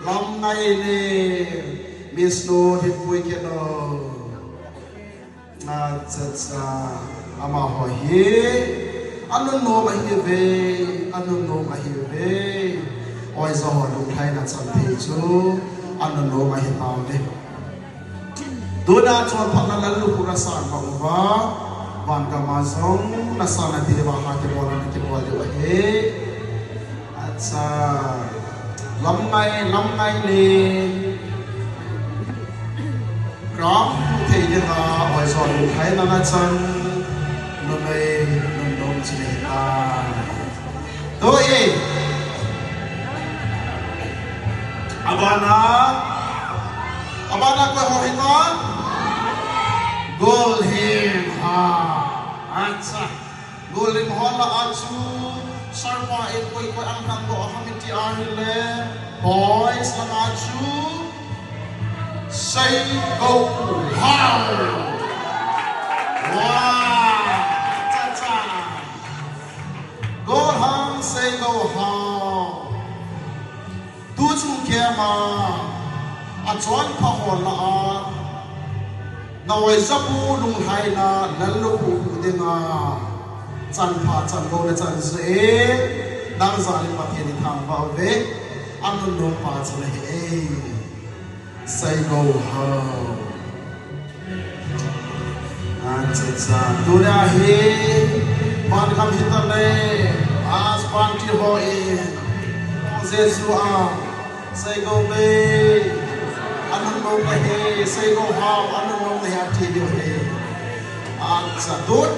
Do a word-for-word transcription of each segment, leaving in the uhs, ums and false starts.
Lamngai le Miss Nu Hipui Keno. Acha cha. Amaho hi anunnom ahiuve, anunnom ahiuve. Oijo ho lunglhaina chan thei chu anunnom ahi tauve. Tuna chonphatna lallukhuh nasan bang uva, vangam a jong nasan nadiuva ha kibol a nakibol diu ahi. Acha, lamngai, lamngai le. Ram thei dinga oijo lunglhaina nachan, numei nunnom chu nahitai. Tui. Abana. Abana koi ho hitan? Golhing ha. Acha. Golhing ho lah a chu. Sarpa in koi koi ang khandoh ham iti ahile. Boys lah a chu. Seigouhao. Wow. Cha cha. Golhang Seigouhao. Tuchung camp a, achonpha ho lah a, na oijapu lunglhaina lallukhuh dinga, chanpha chanlouna chan jeh in, nang jal in Pathen ithangvah uve, anunnom pa chu nahi e. Seigouhao. Acha cha. Tuna hi, vangam hitale, as panti ho in, Jesu a, Seigoumei, anunnom nahi, Seigouhao, anunnom nahi, ati diu ahi. Acha, tut.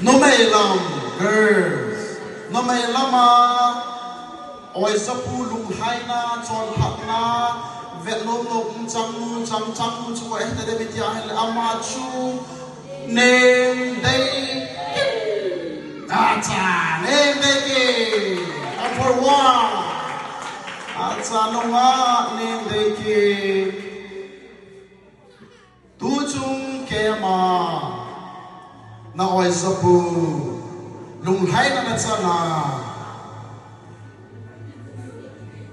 Numei lam, girls. Numei lam a, oijapu lunglhaina, chonphatna, vetnom nom, changnu, chang, changnu chu koi ahitadem iti ahile ama chu Nengdeikin. Acha, Nengdeikin. Number one. Acha, nunga Nengdeikin. Tuchung camp a na oijapu lunglhaina nachan a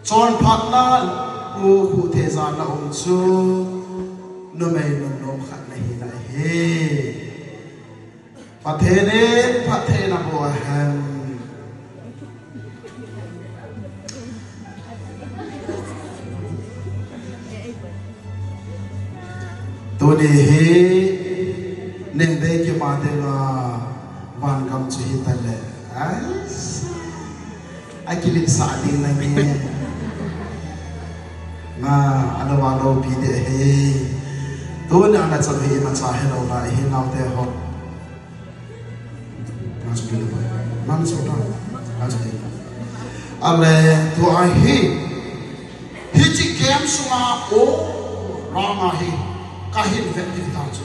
chonphatna lallukhuh thei jal a um chu numei nunnom khat nahi nahi. Pathen in phatthei naboh hen. Tuni hi Nengdeikin a dinga vangam chu hitale. Ais. Akilipsah ding nange. Na, ana valo pi de he. Tuni ana cham hi imacha helou na hi naote ho. Nang chu kile pai. Nang chu ta. Nang chu kile. Ale, tua hi. Hiche camp sunga o ranga hi. Kahin vet ding ta chu.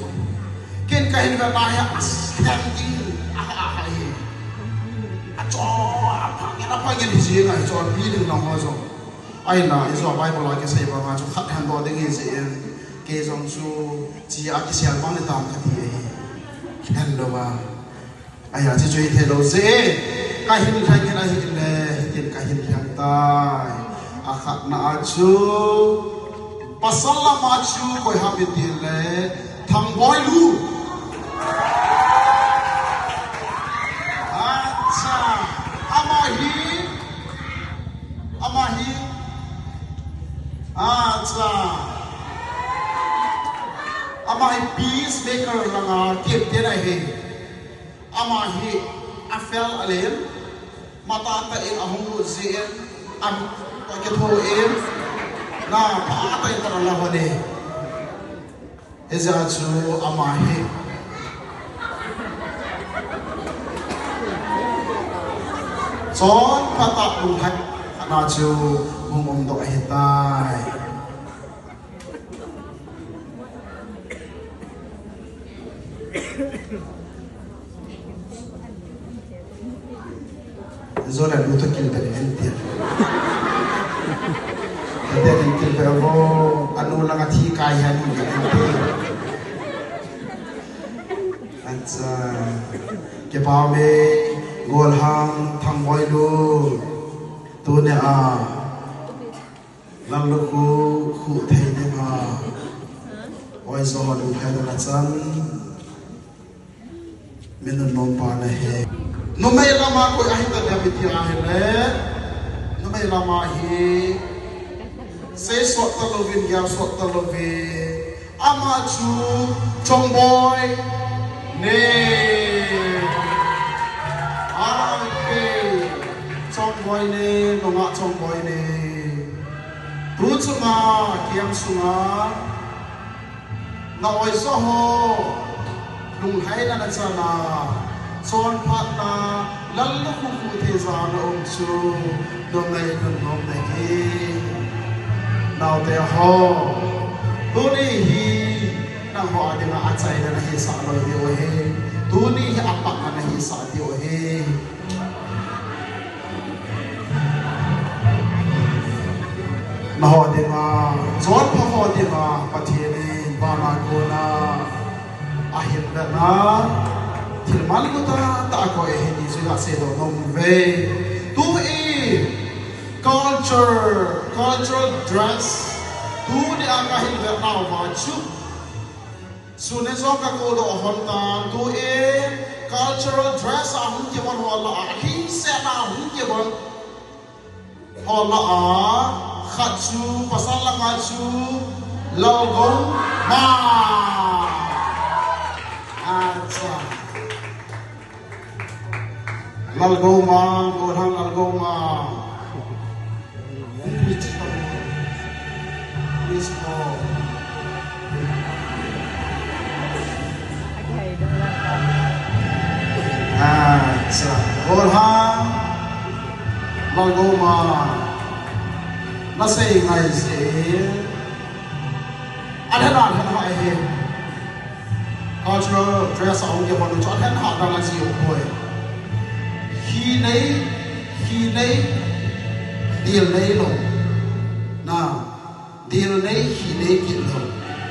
Ken kahin vet na hi a standing. Aha, aha hi. Acho, apha ngen, apha ngen hi jeng ahi chu, pi ding nang ho jong. Ahinla, ijou Bible a kisei banga chu khat hendoh ding ahi jeh in, kei jong chu, chi a kisel bang le tam kati ahi. Hendoh a. Ahi a, chi chu hithei lou jeh in, kahin lheng in ahile, hitin kahin lheng tai. Akhatna a chu, pasal lam a chu, koi ham itile, Thangboilu. Acha, ama hi, Ama hi, acha. Ama hi peacemaker langa captain ahi. Ama hi afel alen, matah tah in ahung lut jeh in, am, akitho in, na, phatah in tah in ala hon e. Hijeh a chu ama hi. Chonphatah lunglhaina chu hung umdoh ahitai. Jona nu toh kil pen en tia. Kate din kil pe vo, anu langa thi kai hen en tia. Acha, kipah e, Golhang, Thangboilu. Tunia, lalukhu, khu thei dinga, oi jo ho lunglhaina nachan, mi nunnom pa nahi. Numei lama koi ahi ta dia mi ti ahile, numei lama hi, sei sot talouvin, gel sot talouvin, ama chu Chongboi Nei. Ai, Chongboi Nei, nungah Chongboi Nei. Tu chunga, kiang sunga, na oi jo ho lunglhaina nachan a, chonphatna, lalukhu khu thei jal a um chu, numei nunnom nahi. Naote ho, tuni hi, nangho a dinga achaina nahisah loi diu ahi. Tuni hi apakna nahisah diu ahi. Nangho dinga, chonpha ho dinga, Pathen in vana kona ahin vetna, thil manlu tahtah akoi ahi ti chu kasei doh nom uve. Tu hi culture, cultural dress, tunia kahin vetnauva chu, sun in jong kakou doh hon tan, tu hi cultural dress a hung kivon ho lah a, lhingsetna a hung kivon ho lah a, khat chu, pasal langa chu, Lalgoumang. Acha. Lalgoumang, Golhang Lalgoumang. Please go. Acha, Golhang Lalgoumang, nasei ngai jeh in, alhen alhen hah ahi. Cultural dress a hung kivon chu alhen hah dan a ji um poi. Khi nei, khi nei, dil nei lou. Na, dil nei, khi nei kit lou.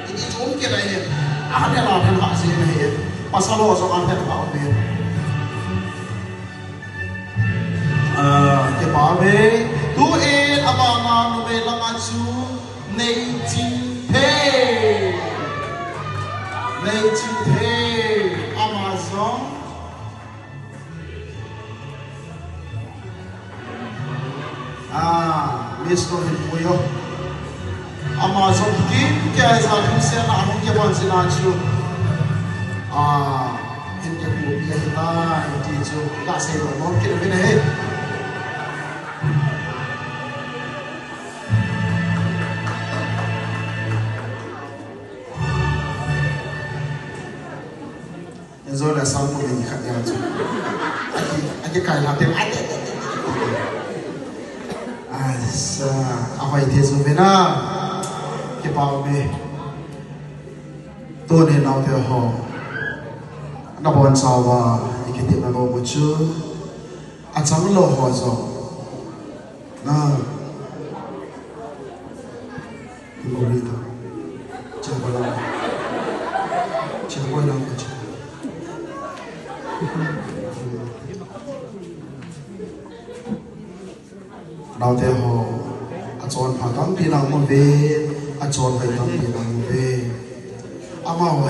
Iti chu um kit ahi. Alhen alhen hah ji ahi. Pasal ho jong alhen hah um e. Ah, kipa uve. Tuin abana numei lama chu Neichingthei. Neichingthei. Ama jong. Ah, Miss Lovinpui o. Ama jong kimkei jal in lhingsetna a hung kivon jeh a chu, ah, hin kipuipi ahitai ti chu kasei doh nom kit uvin ahi. Enjoy la sang mo ni khat ya chu. Aki, aki kai la te. Ai, sa, ahoi te chu ve na. Kipa uve. Tuni naote ho. Nabonchauva, ikiti na lou mu chu. Achang lou ho jong. Na. Glory to. Chapala. Chapala. Naote ho, achonpha tampi nang uve, achonvai tampi nang uve. Amaho